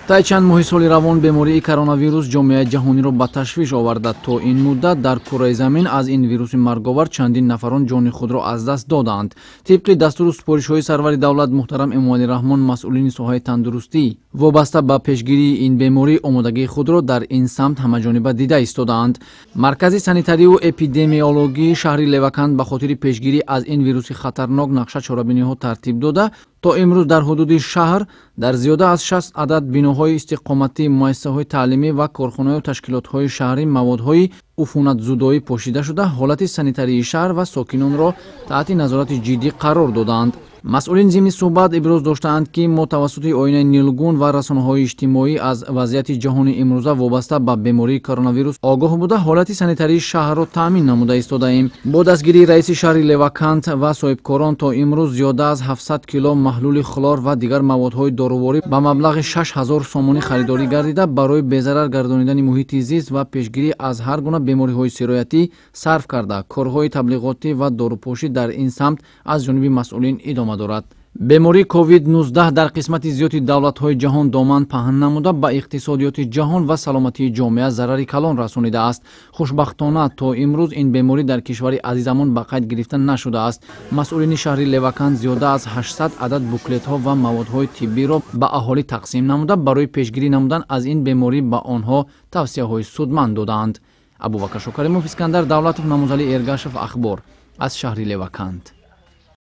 Тай чанд моҳи соли равон бемории коронавирус ҷомеаи ҷаҳониро ба ташвиш оварда. То ин муддат дар кураи замин аз ин вируси марговар чандин нафарон ҷони худро аз даст додаанд. Тибқи дастуру супоришҳои сарвари давлат муҳтарам Эмомалӣ Раҳмон, масъулини соҳаи тандурустӣ вобаста ба пешгирии ин беморӣ омодагии худро дар ин самт ҳамаҷониба дида истодаанд. Маркази санитарию эпидемиологии шаҳри Леваканд ба хотири пешгирӣ аз ин вируси хатарнок нақша чорабиниҳо тартиб дода, то имрӯз дар ҳудуди шаҳр дар зиёда аз 60 адад биноҳои истиқоматӣ, муассисаҳои таълимӣ ва корхонаю ташкилотҳои шаҳрӣ маводҳои уфунатзудоӣ пошида шуда, ҳолати санитарии шаҳр ва сокинонро таҳти назорати ҷиддӣ қарор додаанд. Масъулин зимни суҳбат иброз доштаанд, ки мо тавассути оинаи нилгун ва расонаҳои иҷтимоӣ аз вазъияти ҷаҳони имрӯза вобаста ба бемории коронавирус огоҳ буда, ҳолати санитарии шаҳрро таъмин намуда истодаем. Бо дастгирии раиси шаҳри Левакант ва соҳибкорон то имрӯз зиёда аз 700 кило маҳлули хлор ва дигар маводҳои доруворӣ ба маблағи 6000 сомонӣ харидорӣ гардида, барои безарар гардонидани муҳити зист ва пешгирӣ аз ҳар гуна бемориҳои сироятӣ сарф карда, корҳои таблиғотӣ ва дорупошӣ дар ин самт аз ҷониби масъулин идома дорад. Бемории COVID-19 дар қисмати зиёди давлатҳои ҷаҳон доман паҳн намуда, ба иқтисодиёти ҷаҳон ва саломатии ҷомеа зарари калон расонидааст. Хушбахтона, то имрӯз ин беморӣ дар кишвари азизамон ба қайд гирифта нашудааст. Масъулини шаҳри Леваканд зиёда аз 800 адад буклетҳо ва маводҳои тиббиро ба аҳолӣ тақсим намуда, барои пешгирӣ намудан аз ин беморӣ ба онҳо тавсияҳои судманд додаанд. Абубакр Шокаримов, Искандар Давлатов, Намузалӣ Эргашев, Ахбор аз шаҳри Леваканд.